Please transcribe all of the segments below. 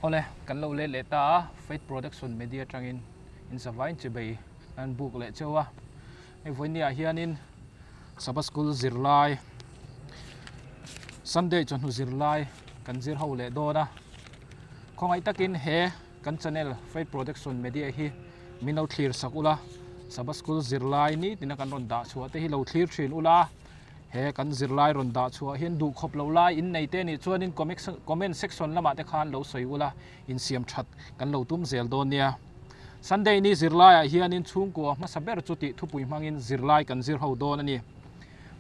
Awle, kan lo let leh ta a, Faith Production Media atangin in zavaiin chibei an buk leh cheu a. Hei vawinia hianin Sabbath School zirlai, Sunday chawhnu zirlai kan zir ho leh dawn a. Khawngaih takin he kan channel Faith Production Media hi min lo thlir sak ula, Sabbath School zirlai nitina kan rawn dah chhuah te hi lo thlir thin ula, he kan zirlai rawn dah chhuah hian duh khawp loh lai in nei te nih chuanin comment section lamah te khan lo sawi ula, insiam that kan lo tum zel dawn nia. Sunday ni zirlaiah hianin chhungkua hmasa ber chu tih thupui hmangin zirlai kan zir ho dawn a ni.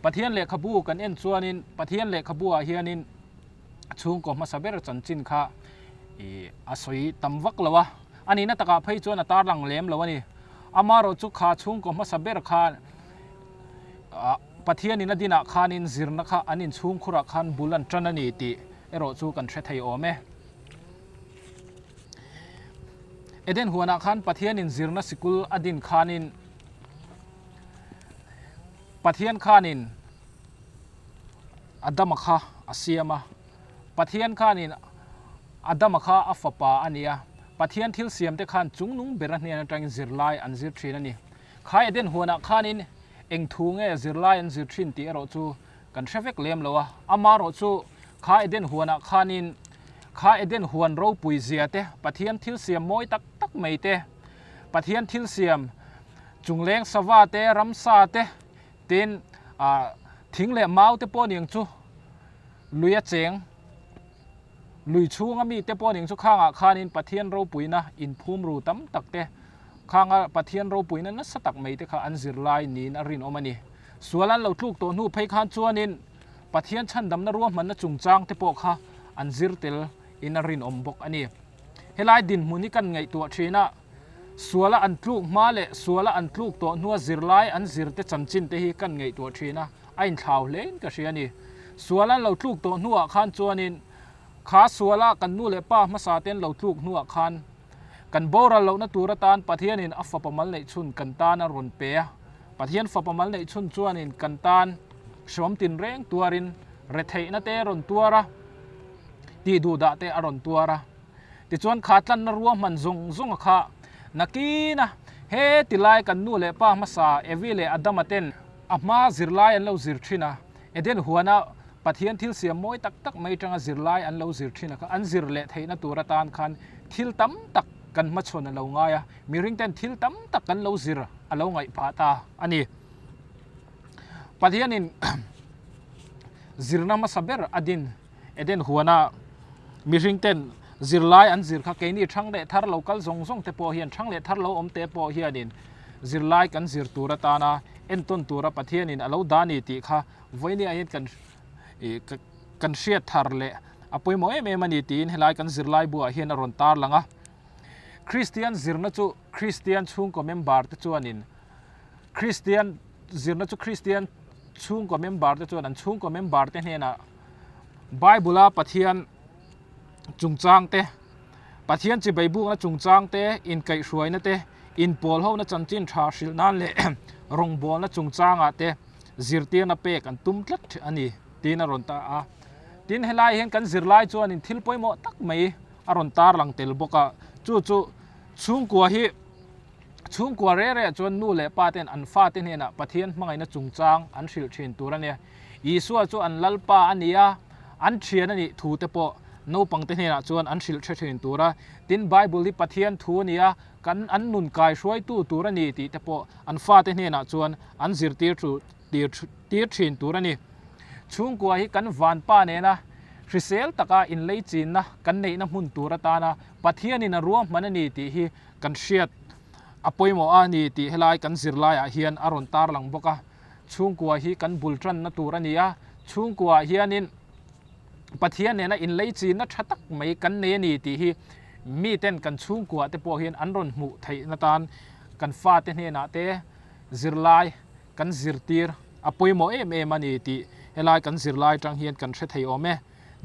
Pathian lehkhabu kan en chuanin Pathian lehkhabuah hianin chhungkaw hmasa ber chanchin kha ih a sawi tam vak lo a, a nihna takah phei chuan a tarlang lem lo a ni. Amaherawhchu chu kha chhungkaw hmasa ber khan ah Pathianin a dinah khanin zirna kha an inchhungkhurah khan bul an tan a ni tih erawh chu kan hre thei awm e. Eden huanah khan Pathianin zirna sikul a din khanin Pathian khanin Adama kha a siam a, Pathian khanin Adama kha a fapa a ni a, Pathian thil siamte khan chungnung bera hnen atangin zirlai an zir thin a ni. Kha Eden huanah khanin eng thu nge zirlai an zir thin tih erawh chu kan hre vek lem lo a, amaherawh chu kha Eden huanah khanin kha Eden huan ropui zia te, Pathian thil siam mawi tak tak mai te, Pathian thil siam chungleng sava te, ramsa te, tin ah thing leh mau te pawh ning chu lui a cheng, lui chhunga mi te pawh ning chu khangah khanin Pathian ropuina inphum ru tam tak te, khanga Pathian ropuina nasa tak mai te kha an zirlai niin a rinawm a ni. Sual an lo tluk tawh hnu phei khan chuanin Pathian chhandamna ruahmanna chungchang te pawh kha an zir tel in a rinawm bawk a ni. Helai dinhmun hi kan ngaihtuah thin a, suala an tluk hma leh suala an tluk tawh hnua zirlai an zir te chanchin te hi kan ngaihtuah thin a, a inthlau hle in ka hria a ni. Sual an lo tluk tawh hnuah khan chuanin kha suala kan nu leh pa hmasa te an lo tluk hnuah khan kan boral lohna tur atan Pathianin a fapa mal neih chhun kan tan a rawn pe a. Pathian fapa mal neih chhun chuanin kan tan hrawm tinreng tuarin retheihna te rawn tuar a, tih duhdah te a rawn tuar a. Tichuan kha tlanna ruahman zawng zawng a kha nakin a, he tilai kan nu leh pa hmasa Evi leh Adama ten a hma zirlai an lo zir thin a, Eden huana Pathian thil siam mawi tak tak mai tanga zirlai an lo zir thin a kha an zir leh theihna tur atan khan thil tam tak kan hmachhawn a lo ngai a, mihring ten thil tam tak kan lo zir a lo ngaih phah ta a ni. Pathianin zirna hmasa ber a din Eden huana mihring ten zirlai an zir kha keini thang leh thar lo kal zawng zawng te pawh hian thang leh thar lo awm te pawh hianin zirlai kan zir tur atana entawn tura Pathianin a lo dah a ni tih kha vawinia hian kan ih kan hriat thar leh a pawimawh em em a ni tiin helai kan zirlai buah hian a rawn tarlang a. Kristian zirna chu Kristian chhungkaw member te chuanin Kristian zirna chu Kristian chhungkaw member te chuan an chhungkaw member te hnenah Bible a Pathian chungchang te, Pathian chibai bukna chungchang te, inkaihhruaina te, inpawl hona chanchin tha hrilh nan leh rawngbawlna chungchangah te zirtirna pek an tum tlat a ni tiin a rawn ta a. Tin, helai hian kan zirlai chuanin thil pawimawh tak mai a rawn tarlang tel bawk a, chu chu chhungkua hi chhungkua reh reh chuan nu leh pa ten an fate hnenah Pathian hmangaihna chungchang an hrilh thin tur a nia. Isua chu an Lalpa a ni a, an thian a nih thu te pawh naupangte hnenah chuan an hrilh hre thin tur a. Tin, Bible hi Pathian thu a ni a, kan an nun kai hruaitu tur a ni tih te pawh an fate hnenah chuan an zirtir thu tir tir thin tur a ni. Chhungkua hi kan vanpa nena hrisel taka inleichinna kan neihna hmun tur atana Pathianin a ruahman a ni tih hi kan hriat a pawimawh a ni tih helai kan zirlaiah hian a rawn tarlang bawk a. Chhungkua hi kan bul tanna tur a ni a, chhungkuaah hianin Pathian nena inleichinna tha tak mai kan nei a ni tih hi miten kan chhungkuah te pawh hian an rawn hmuh theihna tan kan fate hnenah te zirlai kan zirtir a pawimawh em em a ni tih helai kan zirlai atang hian kan hre thei awm e.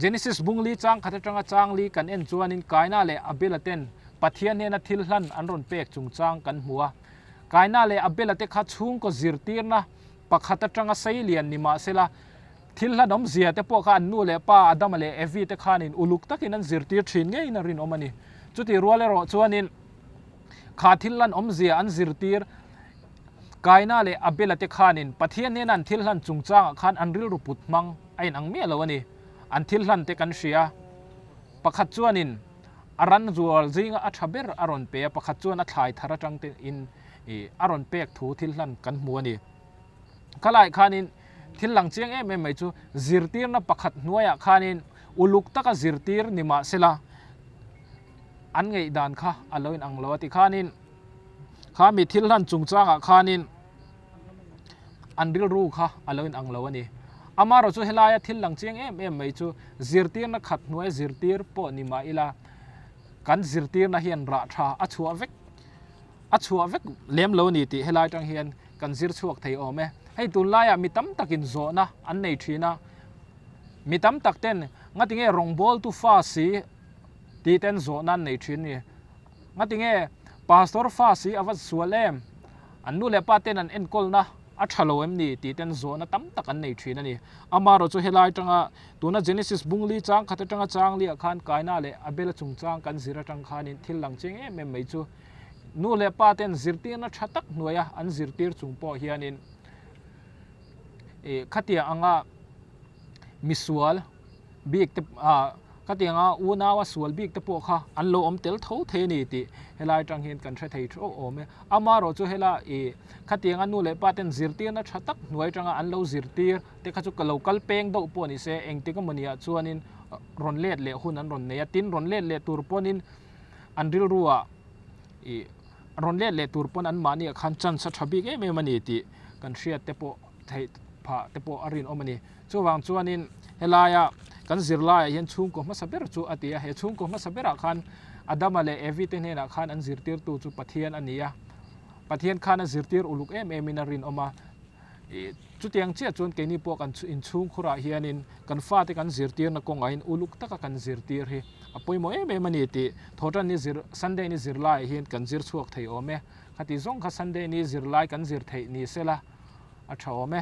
Genesis bungli chang khat atanga changli kan en chuanin Kaina leh Abela ten Pathian hnena thil hlan an rawn pek chungchang kan hmu a. Kaina leh Abela te kha chhungkaw zirtirna pakhat atanga sei lian ni mahsela. Thil hlan awmzia te pawh kha an nu leh pa Adama leh Evi te khanin uluk takin an zirtir thin ngeiin a rinawm a ni. Chutih rual erawh chuanin kha thil hlan awmzia an zirtir Kaina leh Abela te khanin Pathian hnena an thil hlan chungchangah khan an rilru put hmang a inang miah lo a ni. An thil hlan te kan hria. Pakhat chuanin a ran zual zinga a tha ber a rawn pe a, pakhat chuan a thlai thar atang te in a rawn pek thu thil hlan kan hmu a ni. Khalai khanin thil lang chiang em em mai chu zirtirna pakhat hnuaiah khanin uluk taka zirtir ni mah sela an ngaihdan kha a lo inang lo a ti khanin kha mi thil hlan chungchangah khanin an rilru kha a lo inang lo a ni. Amaherawhchu helaia thil lang chiang em em mai chu zirtirna khat hnuai zirtir pawh ni mah ila kan zirtirna hian rah tha a chhuah vek a chhuah vek lem lo a ni tih helai atang hian kan zir chhuak thei awm e. Hei tunlaiah mi tam takin zawhna an nei thin a, mi tam tak ten ngatinge rawngbawltu fa si tih ten zawhna an nei thin a ni. Ngatinge pastor fa si a va sual em? An nu leh pa ten an enkawlna a tha lo em ni tih ten zawhna tam tak an nei thin a ni. Amaherawh chu helai atanga tuna Genesis bungli chang khat atanga chang liah khan Kaina leh Abela chungchang kan zir atang khanin thil lang chiang em em mai chu Nu leh pa ten zirtirna tha tak hnuaia an zirtir chung pawh hianin ih khatiang anga misual bik te ah khatiang anga unaua sual bik te pawh kha an lo awm tel tho thei a ni tih helai atang hian kan hre thei theuh awm e. Amaherawh chu hela ih khatiang a nu leh pa ten zirtirna tha tak hnuai atanga an lo zirtir te kha chu ka lo kal peng deuh pawh ni se engtik emawni ah chuanin rawn let leh hun an rawn nei a, tin rawn let leh tur pawhin an rilruah ih rawn let leh tur pawn an mahniah khan chance a tha bik em em a ni tih kan hriat te pawh theih phah te pawh a rinawm a ni. Chuvang chuanin helaia kan zirlaiah hian chhungkaw hmasa ber chu a ti a, he chhungkaw hmasa berah khan Adama leh Evi te hnenah khan an zirtirtu chu Pathian a ni a, Pathian khan a zirtir uluk em emin a rinawm a. Ih chutiang chiah chuan keini pawh kan inchhungkhurah hianin kan fate kan zirtirna kawngah hian uluk taka kan zirtir hi a pawimawh em em a ni tih thawhtan ni zir Sunday ni zirlaiah hian kan zir chhuak thei awm e. Khati zawng kha Sunday ni zirlai kan zir theih ni sela a tha awm e.